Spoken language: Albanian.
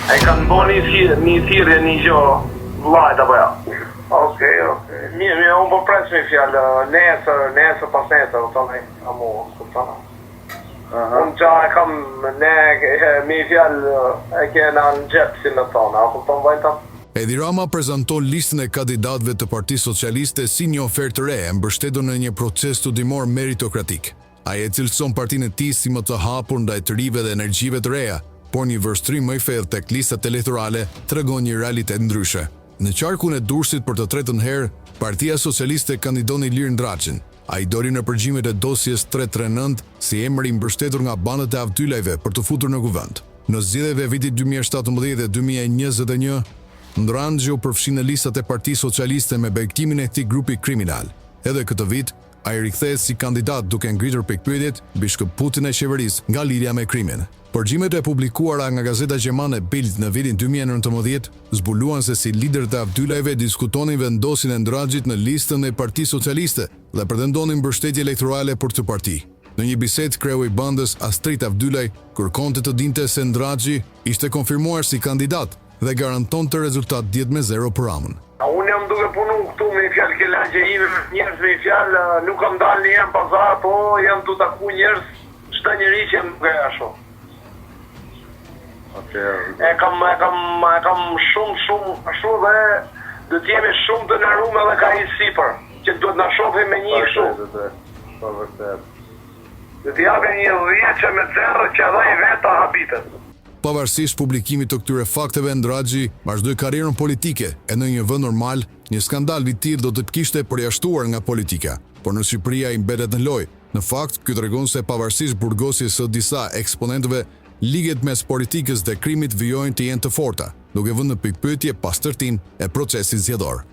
E kanë bo një thirrje, një thirrje një gjo vllajt apo jo? Okej, okej. Mirë, mirë, unë po pres me fjalë, nesër, nesër, pas nesër, kupton ai, a mu, kupton. Aha. Unë qa e kam ne, me fjalë, e kena në xhep, si me thonë, a kupton vajta? Edi Rama prezanton listën e kandidatëve të Partisë Socialiste si një ofertë të re e mbështetur në një proces studimor meritokratik. Ai e cilëson partinë e tij si më të hapur ndaj të rinjve dhe energjive të reja, por një vështrim më i thellë tek listat elektorale tregon një realitet ndryshe. Në qarkun e Durrësit për të tretën herë, Partia Socialiste kandidon Ilir Ndraxhin. Ai doli në përgjimet e dosjes 339 si emër i mbështetur nga bandat e Avdylajve për t'u futur në Kuvend. Në zgjedhjet e vitit 2017 dhe 2021, Ndranxhi u përfshi në listat e Partisë Socialiste me bekimin e këtij grupi kriminal. Edhe këtë vit, ai rikthehet si kandidat duke ngritur pikëpyetjet mbi shkëputjen e qeverisë nga lidhja me krimin. Përgjimet e publikuara nga gazeta gjermane Bild në vitin 2019 zbuluan se si liderët e Avdylajve diskutonin vendosjen e Ndraxhit në listën e Partisë Socialiste dhe pretendonin mbështetje elektorale për këtë parti. Në një bisedë, kreu i bandës Astrit Avdylaj kërkonte të dinte se Ndraxhi ishte konfirmuar si kandidat dhe garantonte rezultat 10-0 për Ramën. Unë jam duke punu këtu me një fjalë ke lagje ime me njerëz me një fjalë, nuk kam dalë një herë në pazar, po jam tu taku njerëz, çdo njeri që jam duke ashtu. Okej. E kam e kam e kam shumë shumë ashtu dhe do të jemi shumë të nderuar edhe ka i sipër, që duhet na shohim me një kështu. Vërtet, po vërtet. Do t'i japim një dhjetëshe me zero që edhe ai vetë ta habitet. Pavarësisht publikimit të këtyre fakteve, Ndraxhi vazhdoi karrierën politike e në një vend normal, një skandal i tillë do të kishte përjashtuar nga politika. Por në Shqipëri ai mbetet në lojë. Në fakt, ky tregon se pavarësisht burgosjes së disa eksponentëve, lidhjet mes politikës dhe krimit vijojnë të jenë të forta, duke vënë në pikëpyetje pastërtinë e procesit zgjedhor.